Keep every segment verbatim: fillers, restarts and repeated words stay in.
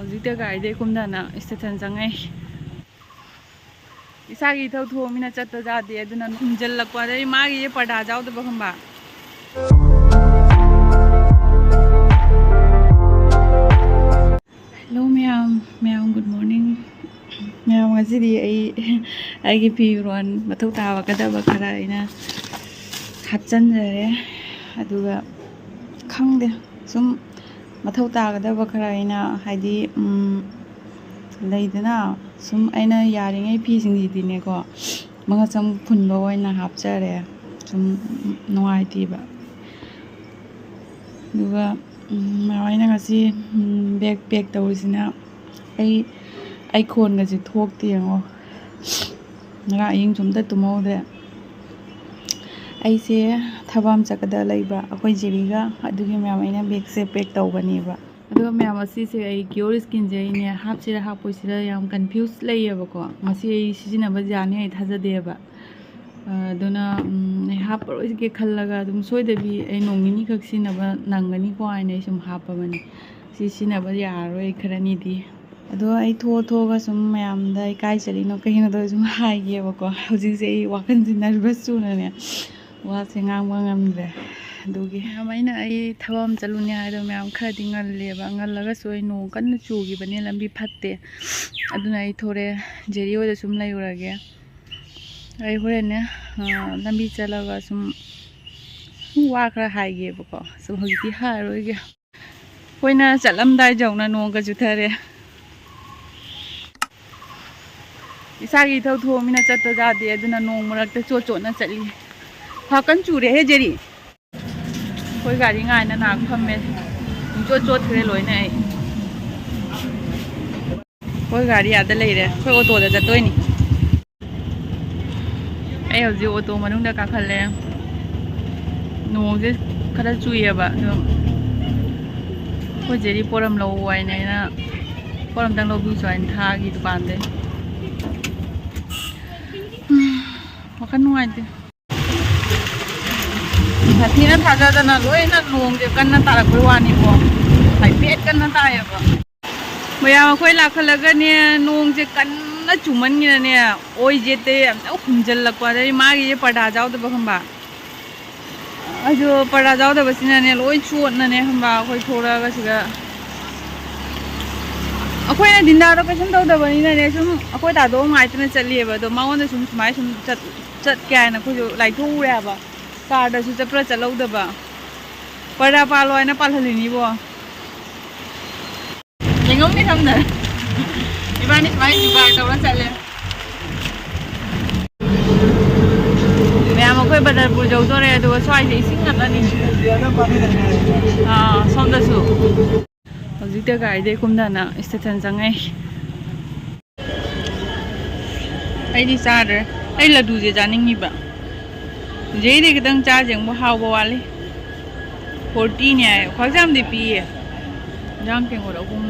ꯍꯧꯖꯤꯛꯇ ꯒꯥꯔꯤꯗꯩ ꯀꯨꯝꯊꯅ ꯁ꯭ꯇꯦꯁꯟ ꯆꯪꯉꯛꯏ꯫ ꯏꯁꯥꯒꯤ ꯏꯊꯧ ꯊꯣꯛꯑꯃꯤꯅ ꯆꯠꯇ ꯌꯥꯗꯦ, ꯑꯗꯨꯅ ꯈꯨꯝꯖꯤꯜꯂꯛꯄ, ꯑꯗꯩ ꯃꯥꯒꯤ ꯄꯔꯗꯥꯁꯦ ꯌꯥꯎꯗꯕ ꯈꯪꯕ꯫ ꯍꯦꯜꯂꯣ ꯃꯌꯥꯝ, ꯃꯌꯥꯝ ꯒꯨꯗ ꯃꯣꯔꯅꯤꯡ꯫ ꯃꯌꯥꯝ, ꯉꯁꯤꯗꯤ ꯑꯩ ꯑꯩꯒꯤ ꯐꯤꯔꯣꯜ ꯃꯊꯧ ꯇꯥꯕꯒꯗꯕ ꯈꯔ ꯑꯩꯅ ꯍꯥꯞꯆꯤꯟꯖꯔꯦ꯫ ꯑꯗꯨꯒ ꯈꯪꯗꯦ, ꯁꯨꯝ ꯃꯊꯧ ꯇꯥꯒꯗꯕ ꯈꯔ ꯑꯩꯅ, ꯍꯥꯏꯗꯤ, ꯎꯝ, ꯂꯩꯗꯅ, ꯁꯨꯝ ꯑꯩꯅ ꯌꯥꯔꯤꯉꯩ ꯐꯤꯁꯤꯡꯁꯤꯗꯤꯅꯦꯀꯣ, ꯃꯉꯛꯁꯝ ꯐꯨꯟꯕ ꯑꯣꯏꯅ ꯍꯥꯞꯆꯔꯦ, ꯁꯨꯝ ꯅꯨꯡꯉꯥꯏꯇꯦꯕ꯫ ꯑꯗꯨꯒ, ꯎꯝ, ꯃꯌꯥꯝ, ꯑꯩꯅ ꯉꯁꯤ, ꯎꯝ, ꯕꯦꯒ ꯄꯦꯛ ꯇꯧꯔꯤꯁꯤꯅ, ꯑꯩ ꯑꯩ ꯈꯣꯟꯒꯁꯦ ꯊꯣꯛꯇꯦ ꯌꯦꯡꯉꯣ꯫ ꯉꯔꯥꯡ ꯑꯍꯤꯡꯁꯨ ꯑꯝꯇ ꯇꯨꯝꯍꯧꯗ꯭ꯔꯦ꯫ ꯑꯩꯁꯦ ꯊꯕꯛ ꯑꯃ ꯆꯠꯀꯗ ꯂꯩꯕ ꯑꯩꯈꯣꯏ ꯖꯦꯔꯤꯒ, ꯑꯗꯨꯒꯤ ꯃꯌꯥꯝ ꯑꯩꯅ ꯕꯦꯒꯁꯦ ꯄꯦꯛ ꯇꯧꯕꯅꯦꯕ꯫ ꯑꯗꯨꯒ ꯃꯌꯥꯝ, ꯑꯁꯤꯁꯦ ꯑꯩ ꯀ꯭ꯌꯣꯔ ꯁ꯭ꯀꯤꯟꯁꯦ ꯑꯩꯅꯦ ꯍꯥꯞꯁꯤꯔꯥ ꯍꯥꯞꯄꯣꯏꯁꯤꯔꯥ ꯌꯥꯝ ꯀꯟꯐ꯭ꯌꯨꯁ ꯂꯩꯌꯦꯕꯀꯣ꯫ ꯉꯁꯤ ꯑꯩ ꯁꯤꯖꯤꯟꯅꯕ ꯌꯥꯅꯤ ꯑꯩ ꯊꯥꯖꯗꯦꯕ꯫ ꯑꯗꯨꯅ, ꯎꯝ, ꯑꯩ ꯍꯥꯞꯄꯔꯣꯏꯒꯦ ꯈꯜꯂꯒ ꯑꯗꯨꯝ ꯁꯣꯏꯗꯕꯤ ꯑꯩ ꯅꯣꯡ ꯅꯤꯅꯤꯈꯛ ꯁꯤꯖꯤꯟꯅꯕ ꯅꯪꯒꯅꯤꯀꯣ ꯍꯥꯏꯅ ꯑꯩ ꯁꯨꯝ ꯍꯥꯞꯄꯕꯅꯤ꯫ ꯁꯤ ꯁꯤꯖꯤꯟꯅꯕ ꯌꯥꯔꯔꯣꯏ ꯈꯔꯅꯤꯗꯤ꯫ ꯑꯗꯣ ꯑꯩ ꯊꯣꯛꯑ ꯊꯣꯛꯑꯒ ꯁꯨꯝ ꯃꯌꯥꯝꯗ ꯏꯀꯥꯏꯖꯔꯤꯅꯣ ꯀꯩꯅꯣꯗꯣ ꯁꯨꯝ ꯍꯥꯏꯒꯦꯕꯀꯣ꯫ ꯍꯧꯖꯤꯛꯁꯦ ꯑꯩ ꯋꯥꯈꯜꯁꯦ ꯅꯔꯚꯁ ꯆꯨꯅꯅꯦ ꯋꯥꯁꯦ ꯉꯥꯡꯕ ꯉꯝꯗ꯭ꯔꯦ꯫ ꯑꯗꯨꯒꯤ ꯃꯌꯥꯝ, ꯑꯩꯅ ꯑꯩ ꯊꯕꯛ ꯑꯃ ꯆꯠꯂꯨꯅꯤ ꯍꯥꯏꯗꯣ ꯃꯌꯥꯝ ꯈꯔꯗꯤ ꯉꯜꯂꯦꯕ꯫ ꯉꯜꯂꯒꯁꯨ ꯑꯩ ꯅꯣꯡ ꯀꯟꯅ ꯆꯨꯈꯤꯕꯅꯦ, ꯂꯝꯕꯤ ꯐꯠꯇꯦ꯫ ꯑꯗꯨꯅ ꯑꯩ ꯊꯣꯔꯛꯑꯦ, ꯖꯦꯔꯤ ꯍꯣꯏꯗ ꯁꯨꯝ ꯂꯩꯔꯨꯔꯒꯦ꯫ ꯑꯩ ꯍꯣꯔꯦꯟꯅꯦ, ꯑ, ꯂꯝꯕꯤ ꯆꯠꯂꯒ ꯁꯨꯝ ꯋꯥ ꯈꯔ ꯍꯥꯏꯒꯦꯕꯀꯣ꯫ ꯁꯨꯝ ꯍꯧꯖꯤꯛꯇꯤ ꯍꯥꯏꯔꯔꯣꯏꯒꯦ꯫ ꯑꯩꯈꯣꯏꯅ ꯆꯠꯂꯝꯗꯥꯏ ꯌꯧꯅ ꯅꯣꯡꯒ ꯆꯨꯊꯔꯦ꯫ ꯏꯁꯥꯒꯤ ꯏꯊꯧ ꯊꯣꯛꯑꯃꯤꯅ ꯆꯠꯇ ꯌꯥꯗꯦ, ꯑꯗꯨꯅ ꯅꯣꯡ ꯃꯔꯛꯇ ꯆꯣꯠ ꯆꯣꯠꯅ ꯆꯠꯂꯤ꯫ ꯐꯥꯀꯟ ꯆꯨꯔꯦꯍꯦ ꯖꯦꯔꯤ꯫ ꯑꯩꯈꯣꯏ ꯒꯥꯔꯤ ꯉꯥꯏꯅ ꯅꯍꯥꯛ ꯐꯝꯃꯦ꯫ ꯄꯨꯡꯆꯣꯠ ꯆꯣꯠꯈ꯭ꯔꯦ ꯂꯣꯏꯅ ꯑꯩ꯫ ꯑꯩꯈꯣꯏ ꯒꯥꯔꯤ ꯑꯥꯗ ꯂꯩꯔꯦ, ꯑꯩꯈꯣꯏ ꯑꯣꯇꯣꯗ ꯆꯠꯇꯣꯏꯅꯤ꯫ ꯑꯩ ꯍꯧꯖꯤꯛ ꯑꯣꯇꯣ ꯃꯅꯨꯡꯗ ꯀꯥꯈꯠꯂꯦ꯫ ꯅꯣꯡꯁꯦ ꯈꯔ ꯆꯨꯏꯌꯦꯕ, ꯑꯗꯣ ꯑꯩꯈꯣꯏ ꯖꯦꯔꯤ ꯄꯣꯠ ꯑꯃ ꯂꯧ ꯍꯥꯏꯅ ꯑꯩꯅ ꯄꯣꯠ ꯑꯝꯇꯪ ꯂꯧꯕꯤꯌꯨꯁꯨ ꯍꯥꯏꯅ ꯊꯥꯈꯤ ꯗꯨꯀꯥꯟꯗꯩ꯫ ꯋꯥꯈꯜ ꯅꯨꯡꯉꯥꯏꯇꯦ꯫ ꯁꯥꯊꯤꯅ ꯊꯥꯖꯗꯅ ꯂꯣꯏꯅ ꯅꯣꯡꯁꯦ ꯀꯟꯅ ꯇꯥꯔꯛꯄꯩ ꯋꯥꯅꯤꯀꯣ, ꯍꯥꯏꯐꯦꯠ ꯀꯟꯅ ꯇꯥꯏꯌꯦꯕ꯫ ꯃꯌꯥꯝ ꯑꯩꯈꯣꯏ ꯂꯥꯛꯈꯠꯂꯒꯅꯦ, ꯅꯣꯡꯁꯦ ꯀꯟꯅ ꯆꯨꯃꯟꯒꯤꯅꯅꯦ, ꯑꯣꯏ ꯖꯦꯠꯇ ꯑꯝꯇ ꯍꯨꯝꯖꯤꯜꯂꯛꯄ, ꯑꯗꯩ ꯃꯥꯒꯤꯁꯦ ꯄꯔꯗꯥ ꯌꯥꯎꯗꯕ ꯈꯪꯕ꯫ ꯑꯗꯨ ꯄꯔꯗꯥ ꯌꯥꯎꯗꯕꯁꯤꯅꯅꯦ, ꯂꯣꯏ ꯆꯣꯠꯅꯅꯦ ꯈꯪꯕ꯫ ꯑꯩꯈꯣꯏ ꯊꯣꯛꯂꯛꯑꯒ ꯁꯤꯗ ꯑꯩꯈꯣꯏꯅ ꯗꯤꯟꯗꯥꯗꯣ ꯀꯩꯁꯨꯝ ꯇꯧꯗꯕꯅꯤꯅꯅꯦ, ꯁꯨꯝ ꯑꯩꯈꯣꯏ ꯗꯥꯗꯣ ꯉꯥꯏꯇꯅ ꯆꯠꯂꯤꯑꯕ꯫ ꯑꯗꯣ ꯃꯉꯣꯟꯗ ꯁꯨꯝ ꯁꯨꯃꯥꯏ ꯁꯨꯝ ꯆꯠ-, ꯆꯠꯀꯦ ꯍꯥꯏꯅ ꯑꯩꯈꯣꯏꯁꯨ ꯂꯥꯏꯊꯣꯛꯎꯔꯦ ꯍꯥꯏꯕ꯫ ꯀꯥꯔꯗꯁꯨ ꯆꯠꯄ꯭ꯔꯥ ꯆꯠꯍꯧꯗꯕ꯫ ꯄꯔꯗꯥ ꯄꯥꯜꯂꯣ ꯍꯥꯏꯅ ꯄꯥꯜꯍꯜꯂꯤꯅꯤꯕꯣ꯫ ꯌꯦꯡꯉꯝꯅꯤ ꯁꯝꯅ꯫ ꯏꯕꯥꯅꯤ ꯁꯨꯃꯥꯏꯅ ꯖꯨꯒꯥꯏ ꯇꯧꯔ ꯆꯠꯂꯦ꯫ ꯃꯌꯥꯝ ꯑꯩꯈꯣꯏ ꯕꯗꯔꯄꯨꯔ ꯌꯧꯗꯣꯔꯦ, ꯑꯗꯨꯒ ꯁ꯭ꯋꯥꯏꯁꯦ ꯏꯁꯤꯡ ꯉꯥꯛꯇꯅꯤ꯫ ꯑꯥ, ꯁꯣꯝꯗꯁꯨ꯫ ꯍꯧꯖꯤꯛꯇ ꯒꯥꯔꯤꯗꯩ ꯀꯨꯝꯊꯅ ꯏꯁꯇꯦꯁꯟ ꯆꯪꯉꯛꯏ꯫ ꯑꯩꯗꯤ ꯆꯥꯗ꯭ꯔꯦ꯫ ꯑꯩ ꯂꯗꯨꯁꯦ ꯆꯥꯅꯤꯡꯉꯤꯕ꯫ ꯖꯦꯗꯤ ꯈꯤꯇꯪ ꯆꯥꯁꯦ, ꯑꯃꯨꯛ ꯍꯥꯎꯕ ꯋꯥꯠꯂꯤ꯫ ꯐꯣꯔꯇꯤꯅꯦ ꯍꯥꯏ꯫ ꯈ꯭ꯋꯥꯛꯆꯥꯝꯗꯤ ꯄꯤꯌꯦ꯫ ꯏꯟꯖꯥꯡ ꯇꯦꯡꯀꯣꯠ ꯑꯍꯨꯝ꯫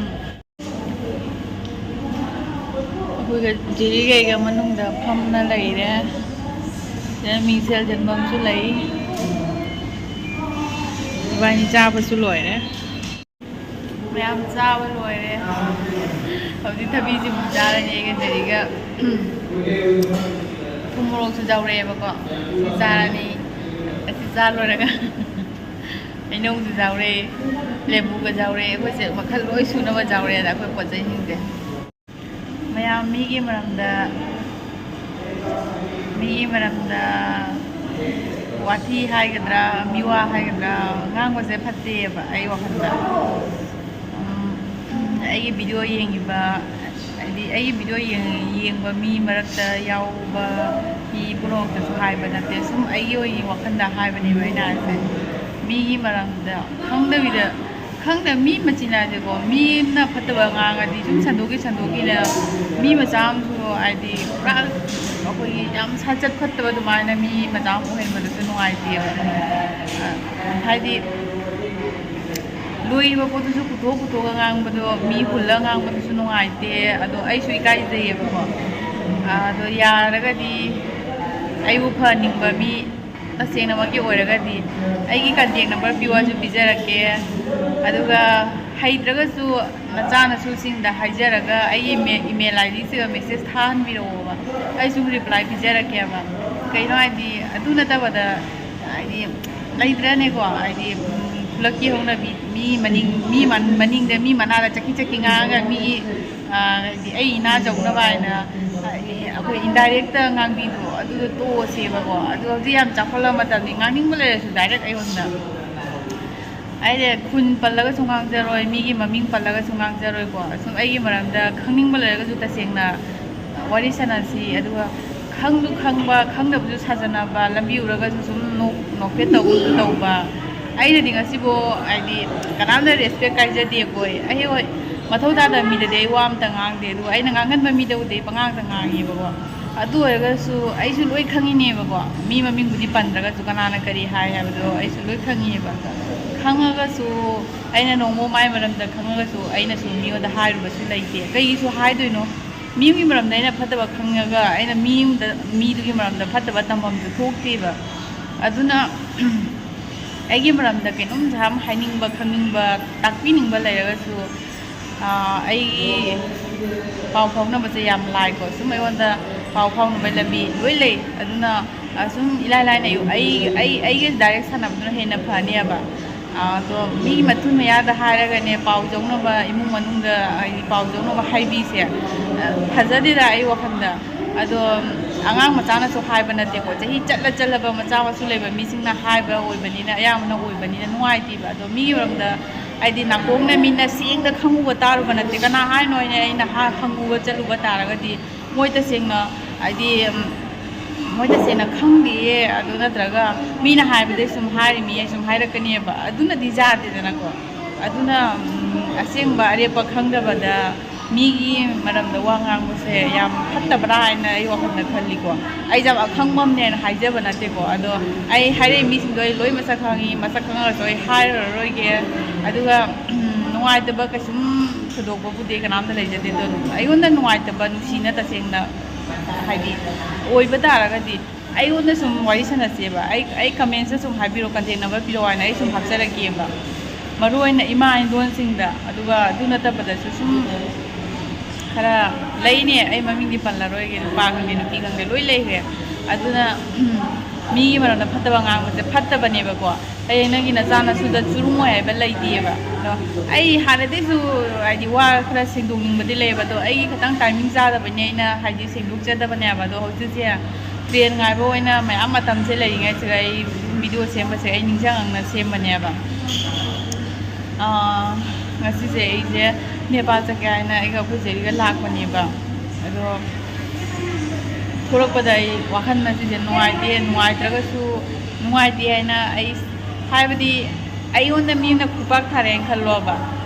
ꯑꯩꯈꯣꯏꯒ ꯖꯦꯔꯤꯒ ꯑꯩꯒ ꯃꯅꯨꯡꯗ ꯐꯝꯅ ꯂꯩꯔꯦ꯫ ꯁꯤꯗ ꯃꯤꯡꯁꯦꯜ ꯆꯟꯐꯝꯁꯨ ꯂꯩ꯫ ꯏꯕꯥꯅꯤ ꯆꯥꯕꯁꯨ ꯂꯣꯏꯔꯦ꯫ ꯃꯌꯥꯝ ꯆꯥꯕ ꯂꯣꯏꯔꯦ꯫ ꯍꯧꯖꯤꯛ ꯊꯕꯤꯁꯤꯃꯨꯛ ꯆꯥꯔꯅꯤ ꯑꯩꯒ ꯖꯦꯔꯤꯒ꯫ ꯊꯨꯝ ꯃꯣꯔꯣꯛꯁꯨ ꯌꯥꯎꯔꯛꯑꯦꯕꯀꯣ꯫ ꯁꯤ ꯆꯥꯔꯅꯤ꯫ ꯑꯁꯤ ꯆꯥ ꯂꯣꯏꯔꯒ ꯍꯩꯅꯧꯁꯨ ꯌꯥꯎꯔꯦ, ꯂꯦꯕꯨꯒ ꯌꯥꯎꯔꯦ꯫ ꯑꯩꯈꯣꯏꯁꯦ ꯃꯈꯜ ꯂꯣꯏ ꯁꯨꯅꯕ ꯌꯥꯎꯔꯦꯗ ꯑꯩꯈꯣꯏ ꯄꯣꯠ ꯆꯩꯁꯤꯡꯁꯦ꯫ ꯃꯌꯥꯝ ꯃꯤꯒꯤ ꯃꯔꯝꯗ, ꯃꯤꯒꯤ ꯃꯔꯝꯗ ꯋꯥꯊꯤ ꯍꯥꯏꯒꯗ꯭ꯔꯥ, ꯃꯤꯋꯥ ꯍꯥꯏꯒꯗ꯭ꯔꯥ, ꯉꯥꯡꯕꯁꯦ ꯐꯠꯇꯦꯕ ꯑꯩ ꯋꯥꯈꯜꯗ꯫ ꯎꯝ, ꯑꯩꯒꯤ ꯚꯤꯗꯤꯑꯣ ꯌꯦꯡꯉꯤꯕ, ꯍꯥꯏꯗꯤ ꯑꯩꯒꯤ ꯚꯤꯗꯤꯑꯣ ꯌꯦꯡ-, ꯌꯦꯡꯕ ꯃꯤ ꯃꯔꯛꯇ ꯌꯥꯎꯕ ꯃꯤ ꯄꯨꯝꯅꯃꯛꯇꯁꯨ ꯍꯥꯏꯕ ꯅꯠꯇꯦ, ꯁꯨꯝ ꯑꯩꯒꯤ ꯑꯣꯏꯅ ꯋꯥꯈꯜꯗ ꯍꯥꯏꯕꯅꯦꯕ ꯑꯩꯅ ꯍꯥꯏꯁꯦ꯫ ꯃꯤꯒꯤ ꯃꯔꯝꯗ ꯈꯪꯗꯕꯤꯗ, ꯈꯪꯗꯦ, ꯃꯤ ꯃꯆꯤꯟ ꯍꯥꯏꯁꯦꯀꯣ, ꯃꯤꯅ ꯐꯠꯇꯕ ꯉꯥꯡꯉꯗꯤ ꯁꯨꯝ ꯁꯟꯗꯣꯛꯈꯤ ꯁꯟꯗꯣꯛꯈꯤꯅ ꯃꯤ ꯃꯆꯥ ꯑꯃꯁꯨ, ꯍꯥꯏꯗꯤ, ꯄꯨꯔꯥ ꯑꯩꯈꯣꯏꯒꯤ ꯌꯥꯝ ꯁꯥꯖꯠ ꯐꯠꯇꯕ ꯑꯗꯨꯃꯥꯏꯅ ꯃꯤ ꯃꯆꯥ ꯑꯃ ꯑꯣꯏꯍꯟꯕꯗꯨꯁꯨ ꯅꯨꯡꯉꯥꯏꯇꯦꯕ꯫ ꯑ, ꯍꯥꯏꯗꯤ, ꯂꯣꯏꯔꯤꯕ ꯄꯣꯠꯇꯨꯁꯨ ꯄꯨꯊꯣꯛ ꯄꯨꯊꯣꯛꯑꯒ ꯉꯥꯡꯕꯗꯣ, ꯃꯤ ꯍꯨꯜꯂꯒ ꯉꯥꯡꯕꯗꯨꯁꯨ ꯅꯨꯡꯉꯥꯏꯇꯦ꯫ ꯑꯗꯣ ꯑꯩꯁꯨ ꯏꯀꯥꯏꯖꯩꯌꯦꯕꯀꯣ꯫ ꯑꯗꯣ ꯌꯥꯔꯒꯗꯤ ꯑꯩꯕꯨ ꯐꯍꯟꯅꯤꯡꯕ ꯃꯤ ꯇꯁꯦꯡꯅꯃꯛꯀꯤ ꯑꯣꯏꯔꯒꯗꯤ ꯑꯩꯒꯤ contact number ꯄꯤꯌꯨ ꯍꯥꯏꯁꯨ ꯄꯤꯖꯔꯛꯀꯦ꯫ ꯑꯗꯨꯒ ꯍꯩꯇ꯭ꯔꯒꯁꯨ ꯃꯆꯥꯅꯁꯨꯁꯤꯡꯗ ꯍꯥꯏꯖꯔꯒ ꯑꯩꯒꯤ ꯏꯃꯦ-, ꯏꯃꯦꯜ ꯑꯥꯏ ꯗꯤꯁꯤꯗ ꯃꯦꯁꯦꯖ ꯊꯥꯍꯟꯕꯤꯔꯛꯑꯣꯕ, ꯑꯩ ꯁꯨꯝ ꯔꯤꯄ꯭ꯂꯥꯏ ꯄꯤꯖꯔꯛꯀꯦꯕ꯫ ꯀꯩꯅꯣ ꯍꯥꯏꯗꯤ, ꯑꯗꯨ ꯅꯠꯇꯕꯗ, ꯍꯥꯏꯗꯤ, ꯂꯩꯇ꯭ꯔꯅꯦꯀꯣ, ꯍꯥꯏꯗꯤ, ꯎꯝ, ꯈꯨꯂꯛꯀꯤ ꯍꯧꯅꯕꯤ, ꯃꯤ ꯃꯅꯤꯡ, ꯃꯤ ꯃꯟ-, ꯃꯅꯤꯡꯗ, ꯃꯤ ꯃꯅꯥꯗ ꯆꯠꯈꯤ ꯆꯠꯈꯤ ꯉꯥꯡꯉꯒ ꯃꯤꯒꯤ, ꯑ, ꯍꯥꯏꯗꯤ, ꯑꯩ ꯏꯅꯥꯖꯧꯅꯕ ꯍꯥꯏꯅ, ꯍꯥꯏꯗꯤ, ꯑꯩꯈꯣꯏ ꯏꯟꯗꯥꯏꯔꯦꯛꯇ ꯉꯥꯡꯕꯤꯗꯣ, ꯑꯗꯨꯗꯣ ꯇꯣꯛꯑꯁꯦꯕꯀꯣ꯫ ꯑꯗꯨ ꯍꯧꯖꯤꯛ ꯌꯥꯝ ꯆꯥꯎꯈꯠꯂꯕ ꯃꯇꯝꯅꯤ, ꯉꯥꯡꯅꯤꯡꯕ ꯂꯩꯔꯁꯨ ꯗꯥꯏꯔꯦꯛ ꯑꯩꯉꯣꯟꯗ꯫ ꯑꯩꯅ ꯈꯨꯟ ꯄꯜꯂꯒꯁꯨ ꯉꯥꯡꯖꯔꯣꯏ, ꯃꯤꯒꯤ ꯃꯃꯤꯡ ꯄꯜꯂꯒꯁꯨ ꯉꯥꯡꯖꯔꯣꯏꯀꯣ꯫ ꯑꯁꯨꯝ ꯑꯩꯒꯤ ꯃꯔꯝꯗ ꯈꯪꯅꯤꯡꯕ ꯂꯩꯔꯒꯁꯨ ꯇꯁꯦꯡꯅ ꯋꯥꯔꯤ ꯁꯥꯟꯅꯁꯤ꯫ ꯑꯗꯨꯒ ꯈꯪꯁꯨ ꯈꯪꯕ, ꯈꯪꯗꯕꯁꯨ ꯁꯥꯖꯟꯅꯕ, ꯂꯝꯕꯤ ꯎꯔꯒꯁꯨ ꯁꯨꯝ ꯅꯣꯛ-, ꯅꯣꯛꯐꯦꯠ ꯇꯧꯒꯨꯝꯁꯨ ꯇꯧꯕ꯫ ꯑꯩꯅꯗꯤ ꯉꯁꯤꯕꯨ, ꯍꯥꯏꯗꯤ, ꯀꯅꯥꯝꯇ ꯔꯦꯁꯄꯦꯛ ꯀꯥꯏꯖꯗꯦꯀꯣ꯫ ꯑꯩ, ꯍꯣꯏ, ꯃꯊꯧ ꯇꯥꯗꯕ ꯃꯤꯗꯗꯤ ꯑꯩ ꯋꯥ ꯑꯝꯇ ꯉꯥꯡꯗꯦ, ꯑꯗꯨꯒ ꯑꯩꯅ ꯉꯥꯡꯍꯟꯕ ꯃꯤꯗꯕꯨꯗꯤ ꯑꯩ ꯄꯉꯥꯡꯗ ꯉꯥꯡꯉꯦꯕꯀꯣ꯫ ꯑꯗꯨ ꯑꯣꯏꯔꯒꯁꯨ ꯑꯩꯁꯨ ꯂꯣꯏ ꯈꯪꯉꯤꯅꯦꯕꯀꯣ, ꯃꯤ ꯃꯃꯤꯡꯕꯨꯗꯤ ꯄꯟꯗ꯭ꯔꯒꯁꯨ ꯀꯅꯥꯅ ꯀꯔꯤ ꯍꯥꯏ ꯍꯥꯏꯕꯗꯣ ꯑꯩꯁꯨ ꯂꯣꯏ ꯈꯪꯉꯤꯕ꯫ ꯈꯪꯉꯒꯁꯨ, ꯑꯩꯅ ꯅꯣꯡꯃ ꯃꯥꯏ ꯃꯔꯝꯗ ꯈꯪꯉꯒꯁꯨ, ꯑꯩꯅꯁꯨ ꯃꯤꯉꯣꯟꯗ ꯍꯥꯏꯔꯨꯕꯁꯨ ꯂꯩꯇꯦ꯫ ꯀꯩꯒꯤꯁꯨ ꯍꯥꯏꯗꯣꯏꯅꯣ? ꯃꯤ ꯑꯃꯒꯤ ꯃꯔꯝꯗ ꯑꯩꯅ ꯐꯠꯇꯕ ꯈꯪꯉꯒ ꯑꯩꯅ ꯃꯤ ꯑꯃꯗ, ꯃꯤꯗꯨꯒꯤ ꯃꯔꯝꯗ ꯐꯠꯇꯕ ꯇꯝꯐꯝꯁꯨ ꯊꯣꯛꯇꯦꯕ꯫ ꯑꯗꯨꯅ ꯑꯩꯒꯤ ꯃꯔꯝꯗ ꯀꯩꯅꯣꯝ ꯁꯨꯝ ꯍꯥꯏꯅꯤꯡꯕ, ꯈꯪꯅꯤꯡꯕ, ꯇꯥꯛꯄꯤꯅꯤꯡꯕ ꯂꯩꯔꯒꯁꯨ, ꯑꯥ, ꯑꯩꯒꯤ ꯄꯥꯎ ꯐꯥꯎꯅꯕꯁꯦ ꯌꯥꯝ ꯂꯥꯏꯀꯣ꯫ ꯁꯨꯝ ꯑꯩꯉꯣꯟꯗ ꯄꯥꯎ ꯐꯥꯎꯅꯕ ꯂꯝꯕꯤ ꯂꯣꯏ ꯂꯩ꯫ ꯑꯗꯨꯅ, ꯑꯥ, ꯁꯨꯝ ꯏꯂꯥꯏ ꯂꯥꯏꯅ ꯑꯩ, ꯑꯩ, ꯑꯩ, ꯑꯩꯒ ꯗꯥꯏꯔꯦꯛ ꯁꯥꯟꯅꯕꯗꯨꯅ ꯍꯦꯟꯅ ꯐꯅꯦꯕ꯫ ꯑꯥ, ꯑꯗꯣ ꯃꯤ ꯃꯊꯨꯟ ꯃꯌꯥꯗ ꯍꯥꯏꯔꯒꯅꯦ, ꯄꯥꯎ ꯌꯧꯅꯕ ꯏꯃꯨꯡ ꯃꯅꯨꯡꯗ, ꯍꯥꯏꯗꯤ, ꯄꯥꯎ ꯌꯧꯅꯕ ꯍꯥꯏꯕꯤꯁꯦ, ꯑꯥ, ꯐꯖꯗꯦꯗ ꯑꯩ ꯋꯥꯈꯜꯗ꯫ ꯑꯗꯣ ꯑꯉꯥꯡ ꯃꯆꯥꯅꯁꯨ ꯍꯥꯏꯕ ꯅꯠꯇꯦꯀꯣ, ꯆꯍꯤ ꯆꯠꯂ ꯆꯠꯂꯕ ꯃꯆꯥ ꯃꯁꯨ ꯂꯩꯕ ꯃꯤꯁꯤꯡꯅ ꯍꯥꯏꯕ ꯑꯣꯏꯕꯅꯤꯅ, ꯑꯌꯥꯝꯕꯅ ꯑꯣꯏꯕꯅꯤꯅ ꯅꯨꯡꯉꯥꯏꯇꯦꯕ꯫ ꯑꯗꯣ ꯃꯤꯒꯤ ꯃꯔꯝꯗ, ꯍꯥꯏꯗꯤ, ꯅꯥꯀꯣꯡꯅ ꯃꯤꯠꯅ ꯁꯦꯡꯗ ꯈꯪꯉꯨꯕ ꯇꯥꯔꯨꯕ ꯅꯠꯇꯦ꯫ ꯀꯅꯥ ꯍꯥꯏꯅꯣ ꯍꯥꯏꯅ ꯑꯩꯅ ꯍꯥ-, ꯍꯪꯉꯨꯕ ꯆꯠꯂꯨꯕ ꯇꯥꯔꯒꯗꯤ, ꯃꯣꯏ ꯇꯁꯦꯡꯅ, ꯍꯥꯏꯗꯤ, ꯎꯝ, ꯃꯣꯏ ꯇꯁꯦꯡꯅ ꯈꯪꯗꯦꯌꯦ, ꯑꯗꯨ ꯅꯠꯇ꯭ꯔꯒ ꯃꯤꯅ ꯍꯥꯏꯕꯗꯩ ꯁꯨꯝ ꯍꯥꯏꯔꯤꯃꯤ ꯁꯨꯝ ꯍꯥꯏꯔꯛꯀꯅꯦꯕ꯫ ꯑꯗꯨꯅꯗꯤ ꯌꯥꯗꯦꯗꯅꯀꯣ꯫ ꯑꯗꯨꯅ, ꯎꯝ, ꯑꯁꯦꯡꯕ ꯑꯔꯦꯞꯄ ꯈꯪꯗꯕꯗ ꯃꯤꯒꯤ ꯃꯔꯝꯗ ꯋꯥ ꯉꯥꯡꯕꯁꯦ ꯌꯥꯝ ꯐꯠꯇꯕ꯭ꯔꯥ ꯍꯥꯏꯅ ꯑꯩ ꯋꯥꯈꯜꯗ ꯈꯜꯂꯤꯀꯣ꯫ ꯑꯩꯁꯦ ꯌꯥꯝ ꯑꯈꯪꯕ ꯑꯃꯅꯦꯅ ꯍꯥꯏꯖꯕ ꯅꯠꯇꯦꯀꯣ, ꯑꯗꯣ ꯑꯩ ꯍꯥꯏꯔꯛꯏ ꯃꯤꯁꯤꯡꯗꯣ ꯑꯩ ꯂꯣꯏ ꯃꯁꯛ ꯈꯪꯉꯤ, ꯃꯁꯛ ꯈꯪꯉꯒꯁꯨ ꯑꯩ ꯍꯥꯏꯔꯔꯣꯏꯒꯦ꯫ ꯑꯗꯨꯒ, ꯎꯝ, ꯅꯨꯡꯉꯥꯏꯇꯕ ꯀꯩꯁꯨꯝ ꯊꯣꯏꯗꯣꯛꯄꯕꯨꯗꯤ ꯀꯅꯥꯝꯇ ꯂꯩꯖꯗꯦ, ꯑꯗꯣ ꯑꯩꯉꯣꯟꯗ ꯅꯨꯡꯉꯥꯏꯇꯕ, ꯅꯨꯡꯁꯤꯅ ꯇꯁꯦꯡꯅ, ꯍꯥꯏꯗꯤ, ꯑꯣꯏꯕ ꯇꯥꯔꯒꯗꯤ ꯑꯩꯉꯣꯟꯗ ꯁꯨꯝ ꯋꯥꯔꯤ ꯁꯥꯟꯅꯁꯦꯕ꯫ ꯑꯩ, ꯑꯩ ꯀꯃꯦꯟꯁꯇ ꯁꯨꯝ ꯍꯥꯏꯕꯤꯔꯛꯑꯣ, ꯀꯟꯇꯦꯛ ꯅꯝꯕꯔ ꯄꯤꯔꯛꯑꯣ ꯍꯥꯏꯅ ꯑꯩ ꯁꯨꯝ ꯍꯥꯞꯆꯔꯛꯀꯦꯕ꯫ ꯃꯔꯨ ꯑꯣꯏꯅ ꯏꯃꯥ ꯏꯟꯗꯣꯟꯁꯤꯡꯗ, ꯑꯗꯨꯒ ꯑꯗꯨ ꯅꯠꯇꯕꯗꯁꯨ ꯁꯨꯝ ꯈꯔ ꯂꯩꯅꯦ, ꯑꯩ ꯃꯃꯤꯡꯗꯤ ꯄꯜꯂꯔꯣꯏꯒꯦ, ꯅꯨꯄꯥ ꯈꯪꯗꯦ ꯅꯨꯄꯤ ꯈꯪꯗꯦ ꯂꯣꯏ ꯂꯩꯈ꯭ꯔꯦ꯫ ꯑꯗꯨꯅ ꯃꯤꯒꯤ ꯃꯔꯝꯗ ꯐꯠꯇꯕ ꯉꯥꯡꯕꯁꯦ ꯐꯠꯇꯕꯅꯦꯕꯀꯣ꯫ ꯍꯌꯦꯡ ꯅꯪꯒꯤ ꯅꯆꯥ ꯅꯁꯨꯗ ꯆꯨꯔꯨꯡ ꯑꯣꯏ ꯍꯥꯏꯕ ꯂꯩꯇꯦꯕ꯫ ꯑꯗꯣ ꯑꯩ ꯍꯥꯟꯅꯗꯩꯁꯨ ꯍꯥꯏꯗꯤ ꯋꯥ ꯈꯔ ꯁꯦꯡꯗꯣꯛꯅꯤꯡꯕꯗꯤ ꯂꯩꯌꯦꯕ, ꯑꯗꯣ ꯑꯩꯒꯤ ꯈꯤꯇꯪ ꯇꯥꯏꯃꯤꯡ ꯆꯥꯗꯕꯅꯤꯅ ꯑꯩꯅ ꯍꯥꯏꯗꯤ ꯁꯦꯡꯗꯣꯛꯆꯗꯕꯅꯦꯕ꯫ ꯑꯗꯣ ꯍꯧꯖꯤꯛꯁꯦ ꯇ꯭ꯔꯦꯟ ꯉꯥꯏꯕ ꯑꯣꯏꯅ ꯃꯌꯥꯝ ꯃꯇꯝꯁꯦ ꯂꯩꯔꯤꯉꯩꯁꯤꯗ ꯑꯩ ꯚꯤꯗꯤꯑꯣ ꯁꯦꯝꯕꯁꯦ ꯑꯩ ꯅꯤꯡꯁꯤꯡꯉꯛꯅ ꯁꯦꯝꯕꯅꯦꯕ꯫ ꯑꯥ, ꯉꯁꯤꯁꯦ ꯑꯩꯁꯦ ꯅꯦꯄꯥꯜ ꯆꯠꯀꯦ ꯍꯥꯏꯅ ꯑꯩꯒ ꯑꯩꯈꯣꯏ ꯆꯦꯒ ꯂꯥꯛꯄꯅꯦꯕ꯫ ꯑꯗꯣ ꯊꯣꯛꯂꯛꯄꯗ ꯑꯩ ꯋꯥꯈꯜ ꯉꯁꯤꯁꯦ ꯅꯨꯡꯉꯥꯏꯇꯦ, ꯅꯨꯡꯉꯥꯏꯇ꯭ꯔꯒꯁꯨ ꯅꯨꯡꯉꯥꯏꯇꯦ ꯍꯥꯏꯅ ꯑꯩ, ꯍꯥꯏꯕꯗꯤ ꯑꯩꯉꯣꯟꯗ ꯃꯤ ꯑꯃꯅ ꯈꯨꯄꯥꯛ ꯊꯥꯔꯛꯑꯦꯅ ꯈꯜꯂꯣꯕ꯫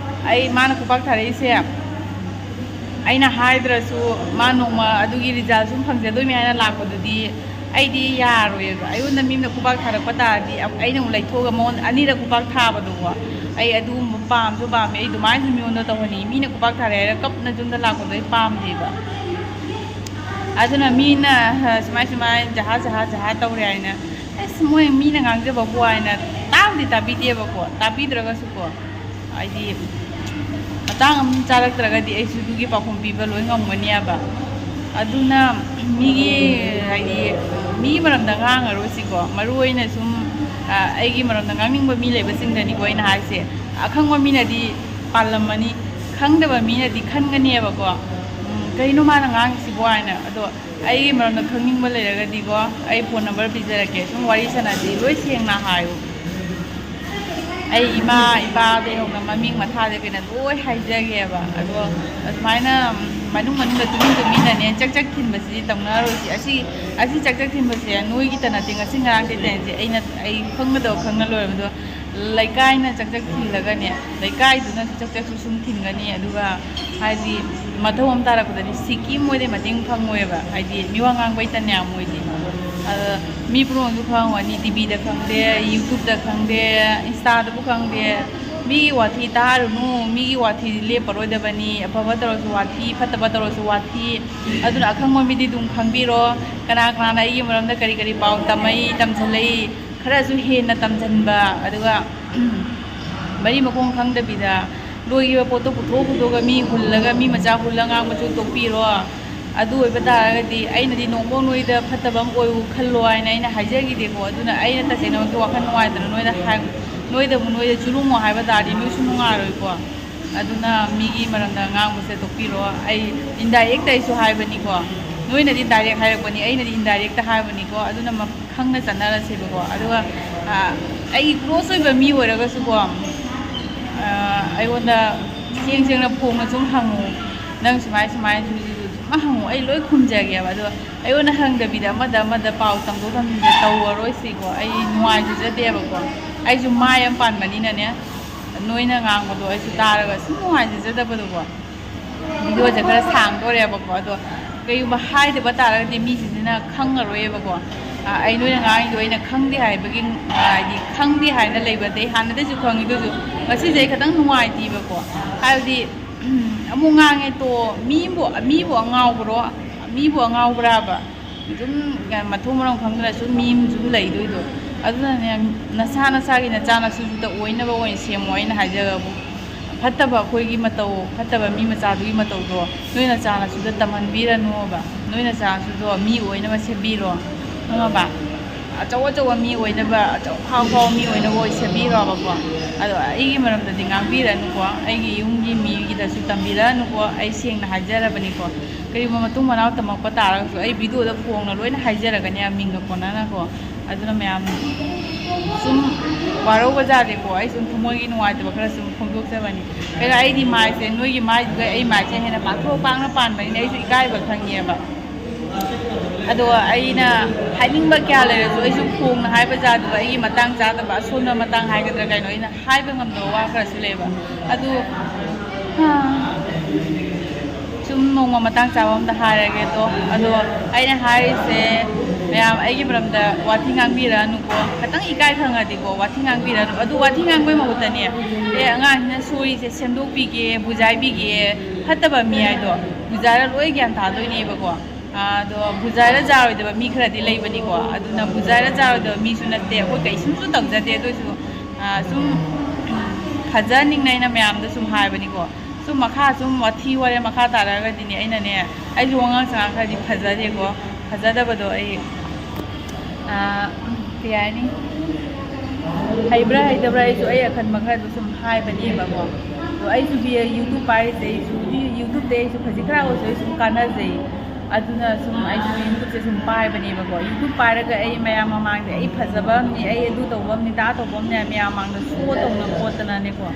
ꯑꯩ, ꯃꯥꯅ ꯈꯨꯄꯥꯛ ꯊꯥꯔꯛꯏꯁꯦ ꯑꯩꯅ ꯍꯥꯏꯗ꯭ꯔꯁꯨ ꯃꯥ ꯅꯣꯡꯃ ꯑꯗꯨꯒꯤ ꯔꯤꯖꯜ ꯁꯨꯝ ꯐꯪꯖꯗꯣꯏꯅꯤ ꯍꯥꯏꯅ ꯂꯥꯛꯄꯗꯨꯗꯤ ꯑꯩꯗꯤ ꯌꯥꯔꯣꯏꯕ꯫ ꯑꯩꯉꯣꯟꯗ ꯃꯤ ꯑꯃꯅ ꯈꯨꯄꯥꯛ ꯊꯥꯔꯛꯄ ꯇꯥꯔꯗꯤ ꯑꯩꯅ ꯑꯃꯨꯛ ꯂꯩꯊꯣꯛꯑꯒ ꯃꯉꯣꯟꯗ ꯑꯅꯤꯔꯛ ꯈꯨꯄꯥꯛ ꯊꯥꯕꯗꯨꯀꯣ, ꯑꯩ ꯑꯗꯨꯒꯨꯝꯕ ꯄꯥꯝꯁꯨ ꯄꯥꯝꯃꯦ꯫ ꯑꯩ ꯑꯗꯨꯃꯥꯏꯅꯁꯨ ꯃꯤꯉꯣꯟꯗ ꯇꯧꯍꯟꯅꯤꯡꯉꯤ꯫ ꯃꯤꯅ ꯈꯨꯄꯥꯛ ꯊꯥꯔꯛꯑꯦ ꯍꯥꯏꯔꯒ ꯀꯞꯅ ꯌꯨꯝꯗ ꯂꯥꯛꯄꯗꯣ ꯑꯩ ꯄꯥꯝꯗꯦꯕ꯫ ꯑꯗꯨꯅ ꯃꯤꯅ, ꯑ, ꯁꯨꯃꯥꯏ ꯁꯨꯃꯥꯏ ꯖꯍꯥ ꯖꯍꯥ ꯖꯍꯥ ꯇꯧꯔꯦ ꯍꯥꯏꯅ, ꯑꯁ, ꯃꯣꯏ ꯃꯤꯅ ꯉꯥꯡꯖꯕꯕꯨ ꯍꯥꯏꯅ ꯇꯥꯕꯨꯗꯤ ꯇꯥꯕꯤꯗꯦꯕꯀꯣ, ꯇꯥꯕꯤꯗ꯭ꯔꯒꯁꯨꯀꯣ, ꯍꯥꯏꯗꯤ ꯃꯇꯥꯡ ꯑꯃ ꯆꯥꯔꯛꯇ꯭ꯔꯒꯗꯤ ꯑꯩꯁꯨ ꯑꯗꯨꯒꯤ ꯄꯥꯎꯈꯨꯝ ꯄꯤꯕ ꯂꯣꯏ ꯉꯝꯒꯅꯦꯕ꯫ ꯑꯗꯨꯅ ꯃꯤꯒꯤ, ꯍꯥꯏꯗꯤ ꯃꯤꯒꯤ ꯃꯔꯝꯗ ꯉꯥꯡꯉꯔꯣꯏꯁꯤꯀꯣ꯫ ꯃꯔꯨ ꯑꯣꯏꯅ ꯁꯨꯝ, ꯑ, ꯑꯩꯒꯤ ꯃꯔꯝꯗ ꯉꯥꯡꯅꯤꯡꯕ ꯃꯤ ꯂꯩꯕꯁꯤꯡꯗꯅꯤꯀꯣ ꯑꯩꯅ ꯍꯥꯏꯁꯦ꯫ ꯑꯈꯪꯕ ꯃꯤꯅꯗꯤ ꯄꯥꯜꯂꯝꯃꯅꯤ, ꯈꯪꯗꯕ ꯃꯤꯅꯗꯤ ꯈꯟꯒꯅꯦꯕꯀꯣ, "ꯎꯝ, ꯀꯩꯅꯣ ꯃꯥꯅ ꯉꯥꯡꯉꯤꯁꯤꯕꯣ?" ꯍꯥꯏꯅ꯫ ꯑꯗꯣ ꯑꯩꯒꯤ ꯃꯔꯝꯗ ꯈꯪꯅꯤꯡꯕ ꯂꯩꯔꯒꯗꯤꯀꯣ, ꯑꯩ ꯐꯣꯟ ꯅꯝꯕꯔ ꯄꯤꯖꯔꯛꯀꯦ, ꯁꯨꯝ ꯋꯥꯔꯤ ꯁꯥꯟꯅꯁꯤ, ꯂꯣꯏ ꯁꯦꯡꯅ ꯍꯥꯏꯌꯨ꯫ ꯑꯩ ꯏꯃꯥ ꯏꯄꯥꯗꯩ ꯍꯧꯅ ꯃꯃꯤꯡ ꯃꯊꯥꯗꯩ ꯀꯩꯅꯣ ꯂꯣꯏ ꯍꯥꯏꯖꯒꯦꯕ꯫ ꯑꯗꯣ ꯑꯁꯨꯃꯥꯏꯅ ꯃꯅꯨꯡ ꯃꯅꯨꯡꯗ ꯇꯨꯃꯤꯟ ꯇꯨꯃꯤꯟꯅꯅꯦ ꯆꯛ ꯆꯛ ꯊꯤꯟꯕꯁꯤꯗꯤ ꯇꯧꯅꯔꯣꯏꯁꯤ꯫ ꯑꯁꯤ, ꯑꯁꯤ ꯆꯛ ꯆꯛ ꯊꯤꯟꯕꯁꯦ ꯅꯣꯏꯒꯤꯇ ꯅꯠꯇꯦ, ꯉꯁꯤ ꯉꯔꯥꯡꯗꯩ ꯅꯠꯇꯦ, ꯑꯩꯅ, ꯑꯩ ꯈꯪꯒꯗꯕ ꯈꯪꯉ ꯂꯣꯏꯔꯕꯗꯣ꯫ ꯂꯩꯀꯥꯏꯅ ꯆꯛ ꯆꯛ ꯊꯤꯜꯂꯒꯅꯦ, ꯂꯩꯀꯥꯏꯗꯨꯅꯁꯨ ꯆꯛ ꯆꯛꯁꯨ ꯁꯨꯝ ꯊꯤꯟꯒꯅꯤ꯫ ꯑꯗꯨꯒ ꯍꯥꯏꯗꯤ ꯃꯊꯧ ꯑꯃ ꯇꯥꯔꯛꯄꯗꯗꯤ ꯁꯤꯀꯤ ꯃꯣꯏꯗꯩ ꯃꯇꯦꯡ ꯐꯪꯉꯣꯏꯕ, ꯍꯥꯏꯗꯤ ꯃꯤꯋꯥ ꯉꯥꯡꯕ ꯍꯩꯇꯅꯦ ꯃꯣꯏꯗꯤ꯫ ꯑꯗ ꯃꯤ ꯄꯨꯝꯅꯃꯛꯁꯨ ꯈꯪꯉꯝꯒꯅꯤ, ꯇꯤꯚꯤꯗ ꯈꯪꯗꯦ, ꯌꯨꯇ꯭ꯌꯨꯕꯇ ꯈꯪꯗꯦ, ꯏꯟꯁꯇꯥꯗꯕꯨ ꯈꯪꯗꯦ, ꯃꯤꯒꯤ ꯋꯥꯊꯤ ꯇꯥꯔꯨꯅꯨ, ꯃꯤꯒꯤ ꯋꯥꯊꯤ ꯂꯦꯞꯄꯔꯣꯏꯗꯕꯅꯤ꯫ ꯑꯐꯕ ꯇꯧꯔꯁꯨ ꯋꯥꯊꯤ, ꯐꯠꯇꯕ ꯇꯧꯔꯁꯨ ꯋꯥꯊꯤ꯫ ꯑꯗꯨꯅ ꯑꯈꯪꯕ ꯃꯤꯗꯤ ꯑꯗꯨꯝ ꯈꯪꯕꯤꯔꯣ꯫ ꯀꯅꯥ ꯀꯅꯥꯅ ꯑꯩꯒꯤ ꯃꯔꯝꯗ ꯀꯔꯤ ꯀꯔꯤ ꯄꯥꯎ ꯇꯝꯃꯛꯏ, ꯇꯝꯁꯤꯜꯂꯛꯏ, ꯈꯔꯁꯨ ꯍꯦꯟꯅ ꯇꯝꯁꯤꯟꯕ, ꯑꯗꯨꯒ ꯃꯔꯤ ꯃꯈꯣꯡ ꯈꯪꯗꯕꯤꯗ ꯂꯣꯏꯈꯤꯕ ꯄꯣꯠꯇꯣ ꯄꯨꯊꯣꯛ ꯄꯨꯊꯣꯛꯑꯒ ꯃꯤ ꯍꯨꯜꯂꯒ, ꯃꯤ ꯃꯆꯥ ꯍꯨꯜꯂ ꯉꯥꯡꯕꯁꯨ ꯇꯣꯛꯄꯤꯔꯣ꯫ ꯑꯗꯨ ꯑꯣꯏꯕ ꯇꯥꯔꯒꯗꯤ ꯑꯩꯅꯗꯤ ꯅꯣꯡꯄꯣꯛ ꯅꯣꯏꯗ ꯐꯠꯇꯕ ꯑꯃ ꯑꯣꯏꯌꯨ ꯈꯜꯂꯣ ꯍꯥꯏꯅ ꯑꯩꯅ ꯍꯥꯏꯖꯈꯤꯗꯦꯀꯣ꯫ ꯑꯗꯨꯅ ꯑꯩꯅ ꯇꯁꯦꯡꯅꯃꯛꯀꯤ ꯋꯥꯈꯜ ꯅꯨꯡꯉꯥꯏꯇꯅ ꯅꯣꯏꯗ ꯍꯥꯏ-, ꯅꯣꯏꯗꯕꯨ ꯅꯣꯏꯗ ꯆꯨꯔꯨꯡꯉꯣ ꯍꯥꯏꯕ ꯇꯥꯔꯗꯤ ꯅꯣꯏꯁꯨ ꯅꯨꯡꯉꯥꯏꯔꯣꯏꯀꯣ꯫ ꯑꯗꯨꯅ ꯃꯤꯒꯤ ꯃꯔꯝꯗ ꯉꯥꯡꯕꯁꯦ ꯇꯣꯛꯄꯤꯔꯣ꯫ ꯑꯩ indirect ꯑꯩꯁꯨ ꯍꯥꯏꯕꯅꯤꯀꯣ꯫ ꯅꯣꯏꯅꯗꯤ direct ꯍꯥꯏꯔꯛꯄꯅꯤ, ꯑꯩꯅꯗꯤ indirect ꯍꯥꯏꯕꯅꯤꯀꯣ꯫ ꯑꯗꯨꯅ ꯃ-, ꯈꯪꯅ ꯆꯠꯅꯔꯁꯦꯕꯀꯣ꯫ ꯑꯗꯨꯒ, ꯑ, ꯑꯩꯒꯤ close ꯑꯣꯏꯕ ꯃꯤ ꯑꯣꯏꯔꯒꯁꯨꯀꯣ, ꯑ, ꯑꯩꯉꯣꯟꯗ ꯁꯦꯡ ꯁꯦꯡꯅ ꯐꯣꯡꯅ ꯁꯨꯝ ꯍꯪꯉꯨ, "ꯅꯪ ꯁꯨꯃꯥꯏ ꯁꯨꯃꯥꯏꯅ ꯁꯨꯝ ꯍꯪꯉꯨ, ꯑꯩ ꯂꯣꯏ ꯈꯨꯝꯖꯒꯦꯕ"꯫ ꯑꯗꯣ ꯑꯩꯉꯣꯟꯗ ꯍꯪꯗꯕꯤꯗ ꯑꯃꯗ ꯑꯃꯗ ꯄꯥꯎ ꯇꯝꯗꯣꯛ ꯇꯝꯁꯤꯟꯁꯦ ꯇꯧꯔꯔꯣꯏꯁꯤꯀꯣ꯫ ꯑꯩ ꯅꯨꯡꯉꯥꯏꯖꯗꯦꯕꯀꯣ꯫ ꯑꯩꯁꯨ ꯃꯥꯏ ꯑꯃ ꯄꯥꯟꯕꯅꯤꯅꯅꯦ, ꯅꯣꯏꯅ ꯉꯥꯡꯕꯗꯣ ꯑꯩꯁꯨ ꯇꯥꯔꯒ ꯁꯨꯝ ꯅꯨꯡꯉꯥꯏꯖꯗꯕꯗꯣꯀꯣ꯫ Videoꯁꯦ ꯈꯔ ꯁꯥꯡꯗꯣꯔꯦꯕꯀꯣ꯫ ꯑꯗꯣ ꯀꯩꯒꯨꯝꯕ ꯍꯥꯏꯗꯕ ꯇꯥꯔꯒꯗꯤ ꯃꯤꯁꯤꯡꯁꯤꯅ ꯈꯪꯉꯔꯣꯏꯌꯦꯕꯀꯣ꯫ ꯑ, ꯑꯩ ꯅꯣꯏꯅ ꯉꯥꯡꯉꯤꯗꯣ ꯑꯩꯅ ꯈꯪꯗꯦ ꯍꯥꯏꯕꯒꯤ, ꯑ, ꯍꯥꯏꯗꯤ ꯈꯪꯗꯦ ꯍꯥꯏꯅ ꯂꯩꯕ ꯅꯠꯇꯦ, ꯍꯥꯟꯅꯗꯩꯁꯨ ꯈꯪꯉꯤ꯫ ꯑꯗꯨꯁꯨ ꯉꯁꯤꯁꯦ ꯑꯩ ꯈꯤꯇꯪ ꯅꯨꯡꯉꯥꯏꯇꯦꯕꯀꯣ꯫ ꯍꯥꯏꯕꯗꯤ ꯑꯃꯨꯛ ꯉꯥꯡꯉꯦ ꯇꯣ, ꯃꯤꯕꯨ, ꯃꯤꯕꯨ ꯑꯉꯥꯎꯕꯔꯣ? ꯃꯤꯕꯨ ꯑꯉꯥꯎꯕ꯭ꯔꯥꯕ? ꯑꯗꯨꯝ ꯃꯊꯣꯡ ꯃꯔꯝ ꯈꯪꯗꯅ ꯁꯨꯝ ꯃꯤ ꯑꯃ ꯁꯨꯝ ꯂꯩꯗꯣꯏꯗꯣ꯫ ꯑꯗꯨꯅꯅꯦ, ꯅꯁꯥ ꯅꯁꯥꯒꯤ ꯅꯆꯥ ꯅꯁꯨꯗꯨꯗ ꯑꯣꯏꯅꯕ ꯑꯣꯏꯅ ꯁꯦꯝꯃꯣ꯫ ꯑꯩꯅ ꯍꯥꯏꯖꯕꯕꯨ, ꯐꯠꯇꯕ ꯑꯩꯈꯣꯏꯒꯤ ꯃꯇꯧ, ꯐꯠꯇꯕ ꯃꯤ ꯃꯆꯥꯗꯨꯒꯤ ꯃꯇꯧꯗꯣ ꯅꯣꯏ ꯅꯆꯥ ꯅꯁꯨꯗ ꯇꯝꯍꯟꯕꯤꯔꯅꯣꯕ꯫ ꯅꯣꯏ ꯅꯆꯥ ꯅꯁꯨꯗꯣ ꯃꯤ ꯑꯣꯏꯅꯕ ꯁꯦꯝꯕꯤꯔꯣ, ꯈꯪꯉꯕ? ꯑꯆꯧ ꯑꯆꯧꯕ ꯃꯤ ꯑꯣꯏꯅꯕ, ꯑꯆꯧ ꯐꯥꯎ ꯐꯥꯎꯕ ꯃꯤ ꯑꯣꯏꯅꯕ ꯑꯣꯏ ꯁꯦꯝꯕꯤꯔꯣꯕꯀꯣ꯫ ꯑꯗꯣ ꯑꯩꯒꯤ ꯃꯔꯝꯗꯗꯤ ꯉꯥꯡꯕꯤꯔꯅꯨꯀꯣ, ꯑꯩꯒꯤ ꯌꯨꯝꯒꯤ ꯃꯤꯒꯤꯗꯁꯨ ꯇꯝꯕꯤꯔꯅꯨꯀꯣ꯫ ꯑꯩ ꯁꯦꯡꯅ ꯍꯥꯏꯖꯔꯕꯅꯤꯀꯣ꯫ ꯀꯔꯤꯒꯨꯝꯕ ꯃꯇꯨꯡ ꯃꯅꯥꯎ ꯇꯝꯃꯛꯄ ꯇꯥꯔꯒꯁꯨ ꯑꯩ videoꯗ ꯐꯣꯡꯅ ꯂꯣꯏꯅ ꯍꯥꯏꯖꯔꯒꯅꯤ, ꯃꯤꯡꯒ ꯄꯟꯅꯅꯀꯣ꯫ ꯑꯗꯨꯅ ꯃꯌꯥꯝ ꯁꯨꯝ ꯋꯥꯔꯧꯕ ꯖꯥꯠꯅꯤꯀꯣ, ꯑꯩ ꯁꯨꯝ ꯊꯃꯣꯏꯒꯤ ꯅꯨꯡꯉꯥꯏꯇꯕ ꯈꯔ ꯁꯨꯝ ꯐꯣꯡꯗꯣꯛꯆꯕꯅꯤ꯫ ꯀꯩꯅꯣ, ꯑꯩꯗꯤ ꯃꯥꯏꯁꯦ, ꯅꯣꯏꯒꯤ ꯃꯥꯏꯗꯨꯒ ꯑꯩ ꯃꯥꯏꯁꯦ ꯍꯦꯟꯅ ꯄꯥꯛꯊꯣꯛ ꯄꯥꯛꯅ ꯄꯥꯟꯕꯅꯤꯅ ꯑꯩꯁꯨ ꯏꯀꯥꯏꯕ ꯈꯪꯉꯦꯕ꯫ ꯑꯗꯣ ꯑꯩꯅ ꯍꯥꯏꯅꯤꯡꯕ ꯀꯌꯥ ꯂꯩꯔꯁꯨ ꯑꯩꯁꯨ ꯐꯣꯡꯅ ꯍꯥꯏꯕ ꯖꯥꯠꯇꯣ, ꯑꯩꯒꯤ ꯃꯇꯥꯡ ꯆꯥꯗꯕ, ꯑꯁꯣꯟꯕ ꯃꯇꯥꯡ ꯍꯥꯏꯒꯗ꯭ꯔꯥ ꯀꯩꯅꯣ, ꯑꯩꯅ ꯍꯥꯏꯕ ꯉꯝꯗꯕ ꯋꯥ ꯈꯔꯁꯨ ꯂꯩꯕ꯫ ꯑꯗꯨ, ꯍꯥ, ꯁꯨꯝ ꯅꯣꯡꯃ ꯃꯇꯥꯡ ꯆꯥꯕ ꯑꯝꯗ ꯍꯥꯏꯔꯒꯦ꯫ ꯑꯗꯣ, ꯑꯗꯣ ꯑꯩꯅ ꯍꯥꯏꯔꯤꯁꯦ, ꯃꯌꯥꯝ ꯑꯩꯒꯤ ꯃꯔꯝꯗ ꯋꯥꯊꯤ ꯉꯥꯡꯕꯤꯔꯛꯑꯅꯨꯀꯣ꯫ ꯈꯤꯇꯪ ꯏꯀꯥꯏ ꯈꯪꯉꯗꯤꯀꯣ, ꯋꯥꯊꯤ ꯉꯥꯡꯕꯤꯔꯛꯑꯅꯨ꯫ ꯑꯗꯨ ꯋꯥꯊꯤ ꯉꯥꯡꯕꯩ ꯃꯍꯨꯠꯇꯅꯦ, "ꯑꯦ, ꯑꯉꯥꯡꯁꯤꯅ ꯁꯣꯏꯔꯤꯁꯦ ꯁꯦꯝꯗꯣꯛꯄꯤꯒꯦ, ꯕꯨꯖꯥꯏꯕꯤꯒꯦ", ꯐꯠꯇꯕ ꯃꯤ ꯍꯥꯏꯗꯣ ꯕꯨꯖꯥꯏꯔ ꯂꯣꯏ ꯒ꯭ꯌꯥꯟ ꯇꯥꯗꯣꯏꯅꯦꯕꯀꯣ꯫ ꯑꯗꯣ ꯕꯨꯖꯥꯏꯔ ꯖꯥꯔꯣꯏꯗꯕ ꯃꯤ ꯈꯔꯗꯤ ꯂꯩꯕꯅꯤꯀꯣ꯫ ꯑꯗꯨꯅ ꯕꯨꯖꯥꯏꯔ ꯖꯥꯔꯣꯏꯗꯕ ꯃꯤꯁꯨ ꯅꯠꯇꯦ, ꯑꯩꯈꯣꯏ ꯀꯩꯁꯨꯝꯁꯨ ꯇꯧꯖꯗꯦ꯫ ꯑꯗꯨ ꯑꯣꯏꯁꯨ, ꯑ, ꯁꯨꯝ ꯐꯖꯍꯟꯅꯤꯡꯅ ꯑꯩꯅ ꯃꯌꯥꯝꯗ ꯁꯨꯝ ꯍꯥꯏꯕꯅꯤꯀꯣ꯫ ꯁꯨꯝ ꯃꯈꯥ ꯁꯨꯝ ꯋꯥꯊꯤ ꯋꯥꯔꯦꯝ ꯃꯈꯥ ꯇꯥꯔꯛꯑꯒꯗꯤꯅꯦ, ꯑꯩꯅꯅꯦ, ꯑꯩꯁꯨ ꯋꯥꯉꯥꯡ ꯁꯉꯥꯡ ꯈꯔꯗꯤ ꯐꯖꯗꯦꯀꯣ꯫ ꯐꯖꯗꯕꯗꯣ ꯑꯩ, ꯑꯥ, ꯀꯩ ꯍꯥꯏꯅꯤ, ꯍꯩꯕ꯭ꯔꯥ ꯍꯩꯇꯕ꯭ꯔꯥ ꯑꯩꯁꯨ ꯑꯩ ꯑꯈꯟꯕ ꯈꯔꯗꯣ ꯁꯨꯝ ꯍꯥꯏꯕꯅꯦꯕꯀꯣ꯫ ꯑꯗꯣ ꯑꯩꯁꯨ ꯕꯤ-, YouTube ꯄꯥꯏꯔꯤꯁꯦ ꯑꯩꯁꯨ, YouTube-ꯇꯩ ꯑꯩꯁꯨ ꯈꯖꯤꯛ ꯈꯔ ꯑꯣꯏꯔꯁꯨ ꯑꯩ ꯁꯨꯝ ꯀꯥꯟꯅꯖꯩ꯫ ꯑꯗꯨꯅ ꯁꯨꯝ ꯑꯩꯁꯨ YouTube-ꯁꯦ ꯁꯨꯝ ꯄꯥꯏꯕꯅꯦꯕꯀꯣ꯫ YouTube ꯄꯥꯏꯔꯒ ꯑꯩ ꯃꯌꯥꯝ ꯃꯃꯥꯡꯗ ꯑꯩ ꯐꯖꯕ ꯑꯃꯅꯤ, ꯑꯩ ꯑꯗꯨ ꯇꯧꯕ ꯑꯃꯅꯤ, ꯇꯥ ꯇꯧꯕ ꯑꯃꯅꯤ ꯍꯥꯏ ꯃꯌꯥꯝ ꯃꯃꯥꯡꯗ show ꯇꯧꯅ ꯈꯣꯠꯇꯅꯅꯦꯀꯣ꯫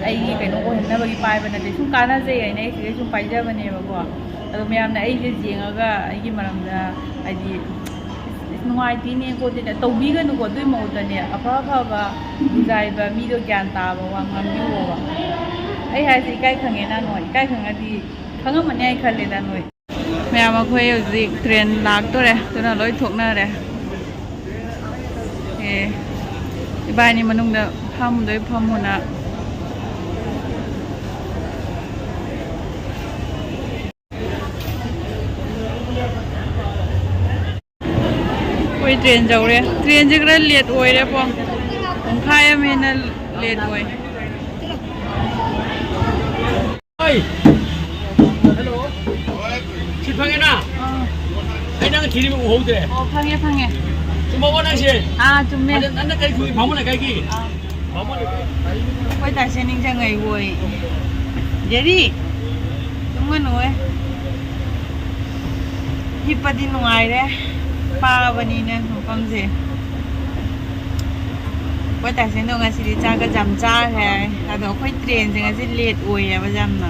ꯑꯩꯒꯤ ꯀꯩꯅꯣ ꯑꯣꯏꯍꯟꯅꯕꯒꯤ ꯄꯥꯏꯕ ꯅꯠꯇꯦ, ꯁꯨꯝ ꯀꯥꯟꯅꯖꯩ ꯍꯥꯏꯅ ꯑꯩ ꯁꯤꯗꯩ ꯁꯨꯝ ꯄꯥꯏꯖꯕꯅꯦꯕꯀꯣ꯫ ꯑꯗꯣ ꯃꯌꯥꯝꯅ ꯑꯩꯁꯦ ꯌꯦꯡꯉꯒ ꯑꯩꯒꯤ ꯃꯔꯝꯗ ꯍꯥꯏꯗꯤ, "ꯏꯁ, ꯅꯨꯡꯉꯥꯏꯇꯦꯅꯦ ꯈꯣꯠꯇꯦꯅꯦ" ꯇꯧꯕꯤꯒꯅꯨꯀꯣ꯫ ꯑꯗꯨꯏ ꯃꯍꯨꯠꯇꯅꯦ, ꯑꯐ ꯑꯐꯕ ꯕꯨꯖꯥꯏꯕ ꯃꯤꯗꯣ ꯒ꯭ꯌꯥꯟ ꯇꯥꯕ ꯋꯥ ꯉꯥꯡꯕꯤꯌꯣꯕ꯫ ꯑꯩ ꯍꯥꯏꯁꯦ ꯏꯀꯥꯏ ꯈꯪꯉꯦꯅ ꯅꯣꯏ, ꯏꯀꯥꯏ ꯈꯪꯉꯗꯤ ꯈꯪꯉꯝꯃꯅꯤ ꯍꯥꯏꯅ ꯈꯜꯂꯦꯗ ꯅꯣꯏ꯫ ꯃꯌꯥꯝ, ꯑꯩꯈꯣꯏ ꯍꯧꯖꯤꯛ train ꯂꯥꯛꯇꯣꯔꯦ, ꯑꯗꯨꯅ ꯂꯣꯏ ꯊꯣꯛꯅꯔꯦ꯫ ꯑꯦ, ꯏꯕꯥꯅꯤ ꯃꯅꯨꯡꯗ ꯐꯝꯗꯣꯏ ꯐꯝꯃꯨꯅ꯫ ꯑꯩꯈꯣꯏ train ꯌꯧꯔꯦ꯫ Train-ꯁꯦ ꯈꯔ late ꯑꯣꯏꯔꯦ, ꯄꯨꯡ ꯄꯨꯡꯈꯥꯏ ꯑꯃ ꯍꯦꯟꯅ late ꯑꯣꯏ꯫ ꯍꯣꯏ꯫ Hello꯫ ꯁꯤ ꯐꯪꯉꯦꯅ? ꯑꯥ꯫ ꯑꯩ ꯅꯪ ꯊꯤꯔꯤꯕ ꯎꯍꯧꯗ꯭ꯔꯦ꯫ ꯑꯣ, ꯐꯪꯉꯦ, ꯐꯪꯉꯦ꯫ ꯆꯨꯝꯃꯕꯣ ꯅꯪꯁꯦ? ꯑꯥ, ꯆꯨꯝꯃꯦ꯫ ꯑꯗ ꯅꯪꯅ ꯀꯔꯤ ꯈꯨꯏ ꯕꯥꯃꯣꯟ ꯂꯩꯀꯥꯏꯒꯤ? ꯑꯥ꯫ ꯕꯥꯃꯣꯟ ꯂꯩꯀꯥꯏ꯫ ꯑꯩꯈꯣꯏ ꯇꯥꯁꯦ ꯅꯤꯡꯁꯤꯡꯉꯛꯏ ꯍꯣꯏ꯫ ꯖꯦꯔꯤ, ꯇꯨꯝꯒꯅꯨꯍꯦ꯫ ꯍꯤꯞꯄꯗꯤ ꯅꯨꯡꯉꯥꯏꯔꯦ, ꯄꯥꯕꯅꯤꯅ ꯃꯐꯝꯁꯦ꯫ ꯑꯩꯈꯣꯏ ꯇꯥꯏꯁꯦꯟꯗꯣ ꯉꯁꯤꯗꯤ ꯆꯥꯛꯀ ꯌꯥꯝ ꯆꯥꯈ꯭ꯔꯦ꯫ ꯑꯗꯣ ꯑꯩꯈꯣꯏ train-ꯁꯦ ꯉꯁꯤ late ꯑꯣꯏꯌꯦꯕ ꯌꯥꯝꯅ꯫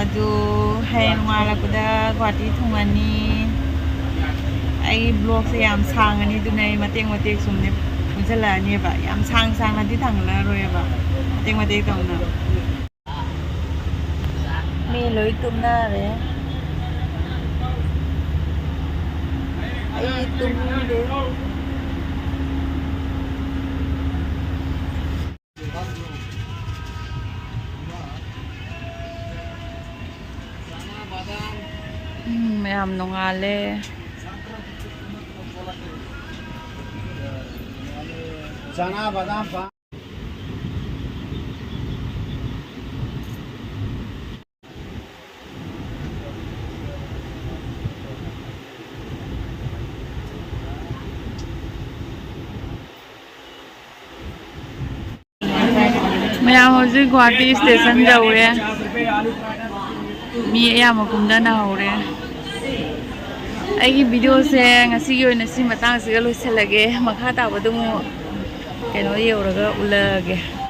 ꯑꯗꯣ ꯍꯌꯦꯡ ꯅꯣꯡꯉꯥꯜꯂꯛꯄꯗ ꯒꯨꯍꯥꯇꯤ ꯊꯨꯡꯉꯅꯤ꯫ ꯑꯩ vlog-ꯁꯦ ꯌꯥꯝ ꯁꯥꯡꯉꯅꯤ, ꯑꯗꯨꯅ ꯑꯩ ꯃꯇꯦꯛ ꯃꯇꯦꯛ ꯁꯨꯝꯅꯦ ꯄꯨꯟꯁꯤꯜꯂꯛꯑꯅꯦꯕ꯫ ꯌꯥꯝ ꯁꯥꯡ ꯁꯥꯡꯅꯗꯤ ꯊꯥꯡꯒꯠꯂꯛꯑꯔꯣꯏꯕ, ꯃꯇꯦꯛ ꯃꯇꯦꯛ ꯇꯧꯅ꯫ ꯃꯤ ꯂꯣꯏ ꯇꯨꯝꯅꯔꯦ꯫ ꯑꯩ ꯇꯨꯝꯗꯦ꯫ ꯎꯝ, ꯃꯌꯥꯝ ꯅꯣꯡꯉꯥꯜꯂꯦ꯫ ꯆꯅꯥ ꯕꯗꯥꯝ ꯄꯥ- ꯃꯌꯥꯝ ꯍꯧꯖꯤꯛ ꯒꯨꯍꯥꯇꯤ ꯁ꯭ꯇꯦꯁꯟ ꯌꯧꯔꯦ꯫ ꯃꯤ ꯑꯌꯥꯝꯕ ꯀꯨꯝꯊꯅꯍꯧꯔꯦ꯫ ꯑꯩꯒꯤ ꯚꯤꯗꯤꯑꯣꯁꯦ ꯉꯁꯤꯒꯤ ꯑꯣꯏꯅ ꯁꯤ ꯃꯇꯥꯡꯁꯤꯒ ꯂꯣꯏꯁꯤꯜꯂꯒꯦ꯫ ꯃꯈꯥ ꯇꯥꯕꯗꯨ ꯑꯃꯨꯛ ꯀꯩꯅꯣ ꯌꯧꯔꯒ ꯎꯠꯂꯛꯑꯒꯦ꯫